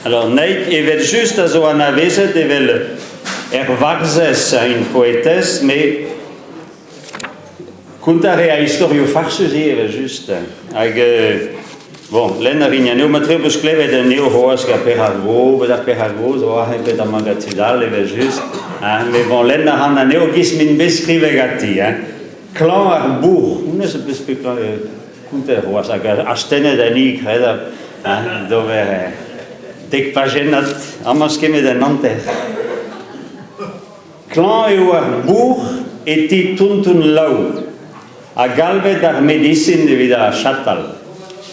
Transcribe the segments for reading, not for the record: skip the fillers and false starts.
Alors, Naig, evel-just, a zo anavezet evel er varzhez, une poétesse, mais kontañ a rea istorioù farsus ivez, evel-just. Hag, bon, lenn a rin anezho, matre 'peus klevet anezho c'hoazh gant Per ar Gros, bet ar Per ar Gros zo aze bet amañ gant tud all, evel-just. Hein, mais bon, lenn a ran anezho giz m'int bet skrivet ganti. Hein. Klañv ar bourc'h, honnezh 'peus bet kontet c'hoazh, hag astennet anezhi, kredabl, hein, d'ober dek pajennad, amañ skemet an hanter. Klañv eo ar bouc'h e ti Tonton Laou, ha galvet ar medisin evit ar chatal.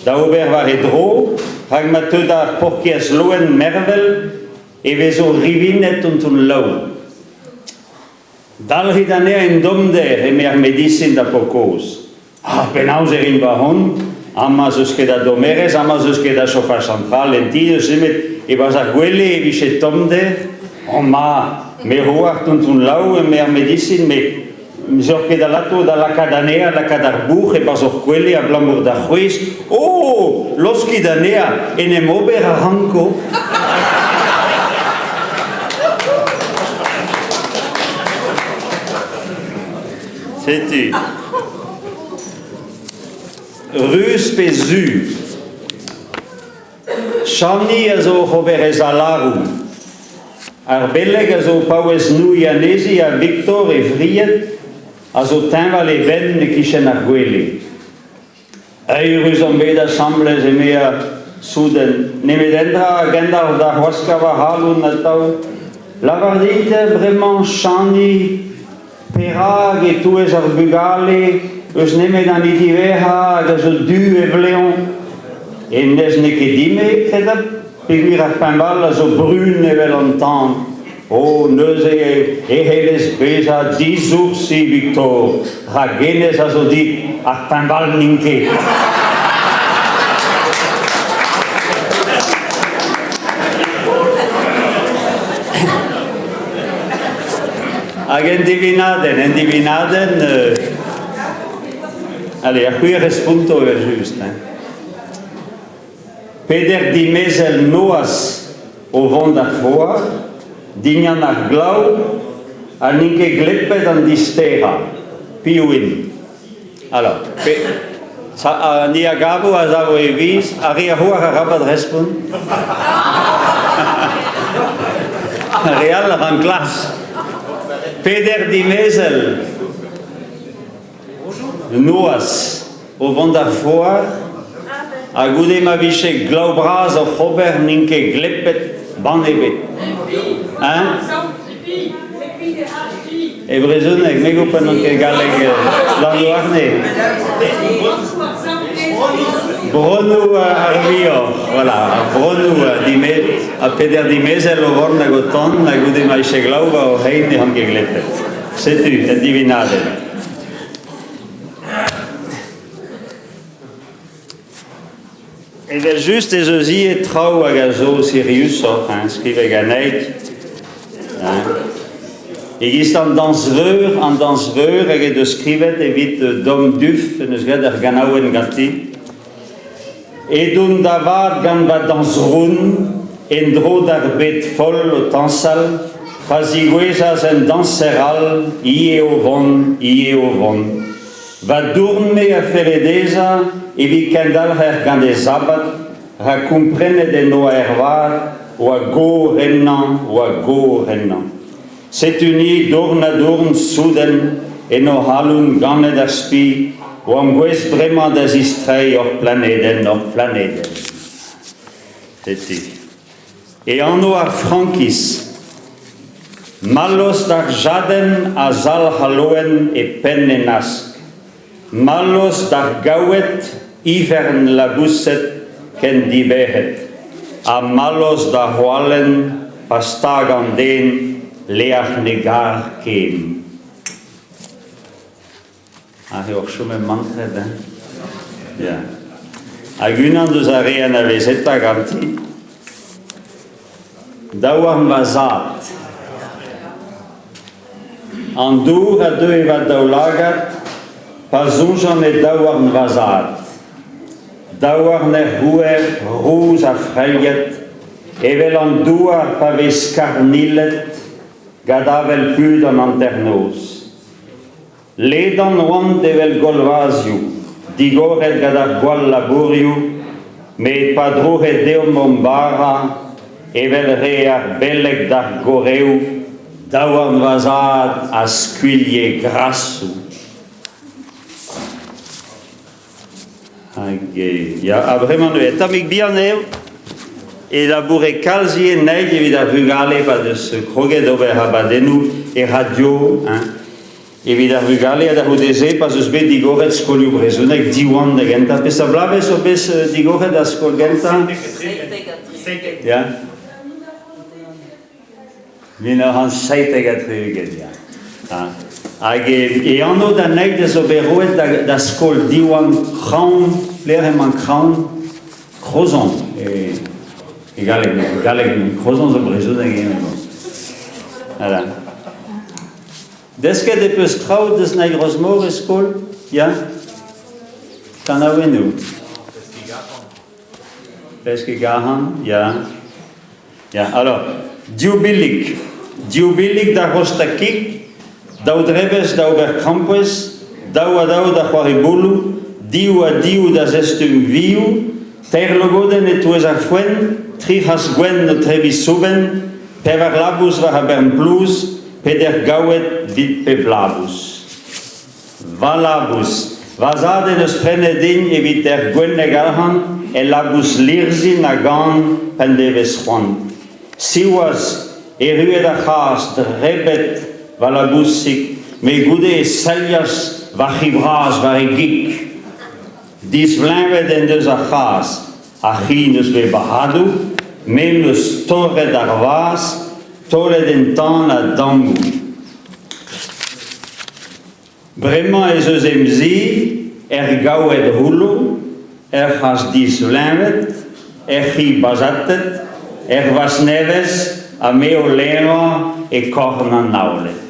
Da ober war e dro, rak ma teu d'ar paourkaezh loen mervel, e vezo rivinet Tonton Laou. Dalc'hit anezhañ en dommder, eme ar medisin da paotr-kozh. Ha penaos e rin va-hont? Amañ 'z eus ket a dommerez, amañ 'z eus ket a chauffage central en ti, n'eus nemet e-barzh ar gwele e vije tommder. Oh ma, me 'oar tonton Laou, eme ar medisin, met n'eus ket alato da lakaat anezhañ, lakaat ar bouc'h e-barzh hor gwele abalamour d'ar c'hwezh. Oh, laoskit anezhañ, en em ober a ranko. Setu. Ruz pe zu. Chani a zo oc'h ober e zalaroù. Ar beleg a zo o paouez nouiñ anezhi ha Victor, e vried, a zo teñval e benn e-kichen ar gwele. Eürus omp bet asambles, emezañ souden, nemet un dra a gendalc'h da c'hwaskañ va c'halon atav. Lavar dit bremañ, Chani, perak e-touez ar vugale eus nemet an hini diwezhañ hag a zo du e vlev? Hennezh n'eo ket din-me, kredabl, peogwir ar pemp all a zo brun evel an tan. Oh, neuze e c'hellez bezañ disoursi, Victor, rak hennezh a zo dit, ar pemp-all n'int ket. Hag en divinadenn, en divinadenn... Euh, allez, ar c'hwi responto evel-just. Hein. Peder dimezell noazh o vont d'ar foar, dignan ar glav, ha n'int ket glepet an disterañ. Piv int? Alors, pe, sa, ni a gavo a savo e viz, ar re a c'hoar arabat respont. Ar re all a ran klas. Peder dimezell noazh o vont d'ar foar ha goude ma vije glav bras oc'h ober n'int ket glepet bann ebet. Hein? E brezhoneg, me gopa n'on ket galleg Lanlouarne. Bronnoù ar vioc'h, voilà, ar bronnoù ha peder dimezell o vont hag o tont ha goude ma vije glav war o c'hein ne c'han ket glepet. Setu, un divinadenn. Evel-just ez eus ivez traoù hag a zo siriusoc'h, hein, skrivet ganeik. Hein. E-giz an dañs-veur, an dañs-veur hag he deus skrivet evit Dom Duff, en deus graet ur ganaouenn ganti. Edon da vat gant va dañs-roun, en-dro d'ar bed foll o tañsal, pa zigouezhas un dañser all, ivez o vont, ivez o vont. Va dourn-me a felle dezhañ evit kendalc'her gant e sabad, rak komprenet en doa ervat oa gor ennañ, oa gor ennañ. Setu-ni dourn-ha-dourn souden en hor c'halon ganet ar spi, oamp gouest bremañ da zistreiñ hor planedenn, hor planedenn. Setu. E anv ar frankiz. Mallozh d'ar jadenn a zalc'h al loen e penn e nask. Mallozh d'ar gaoued ivern laboused ken dibec'hed. Ha mallozh d'ar c'hoalenn pa stag an den lec'h ne gar ken. Aze oc'h chomet mantret, hein? Ya. Hag unan deus ar re anavezetañ ganti, daouarn va zad. An dour a deu e va daoulagad pa soñjan e daouarn va zad. Daouarn er c'houer, rouz ha freilhet. evel an douar pa vez skarnilet gant avel put an hanternoz. Ledan oant evel golvazioù, digoret gant ar gwall labourioù, met pa drohe deomp hon bara, evel re ar beleg d'ar goreoù, daouarn va zad a skuilhe grasoù. Hag ya, ha bremañ neuze, tammig bihan eo, e laboure kalz ivez Neig evit ar vugale pa deus kroget ober abadennoù e radio, hein. Evit ar vugale ha da c'houde-se pa 'z eus bet digoret skolioù brezhonek Diwan da gentañ. Peseurt bloavezh zo bet digoret ar skol gentañ? Ya. 1977, ya. Ha. Hag e, e anv da Neig a zo bet roet da, da skol Diwan Kraon, pelec'h emañ Kraon? Crozon, e, e galleg, galleg, Crozon zo brezhoneg eo. Voilà. Desket e peus traoù deus Naig Rozmor e skol? Ya? Kanaouennoù. Pesk gahan, ya. Ya, alors, div billig. Div billig da rostañ kig, daou drebez da ober krampouezh, daou ha daou da c'hoari bouloù, div ha div da zestum vioù, teir logodenn e-touez ar foenn, tri c'hazh gwenn o trebiñ soubenn, pevar labous war ar bern plouz, peder gaoued 'vit pep labous. Va labous, va zad en deus prenet din evit er gwenneg arc'hant el labous lirzhin a gan p'en devez c'hoant. Siwazh, erruet ar c'hazh drebet va labousig, met goude e sailhas va c'hi bras war e gig. Disvleñvet en deus ar c'hazh, ar c'hi 'n eus bet bac'hadoù, me 'm eus torret ar vazh, taolet en tan a-dammoù. Bremañ ez eus em zi, er gaoued c'houllo, er c'hazh disvleñvet, er c'hi bazhatet, er vazh nevez ha me o leñvañ e korn an aoled.